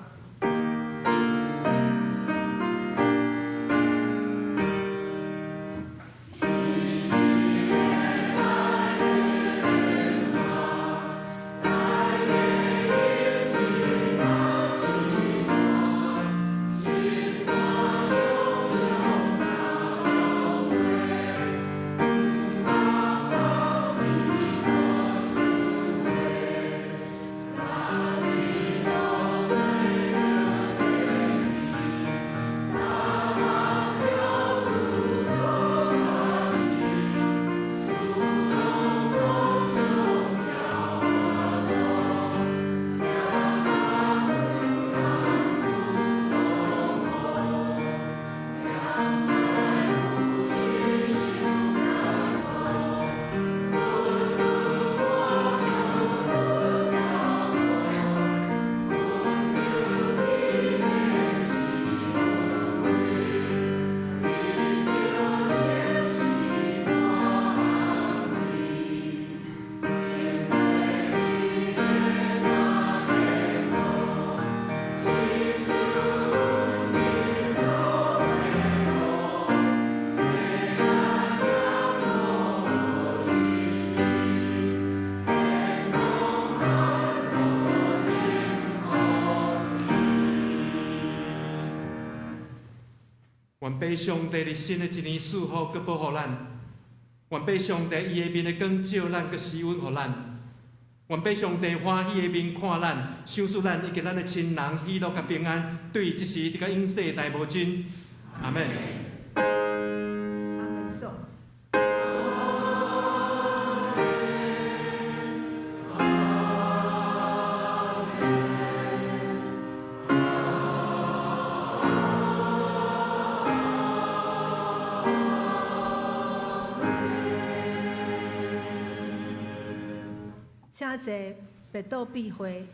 願父上帝佇新的一年賜福閣保護咱，願父上帝伊的面的光照咱，閣施恩予咱。願父上帝歡喜的面看咱，賞賜咱以及咱的親人喜樂佮平安，對這時直到永世代無盡。阿們。阿們頌。請坐，默禱閉會。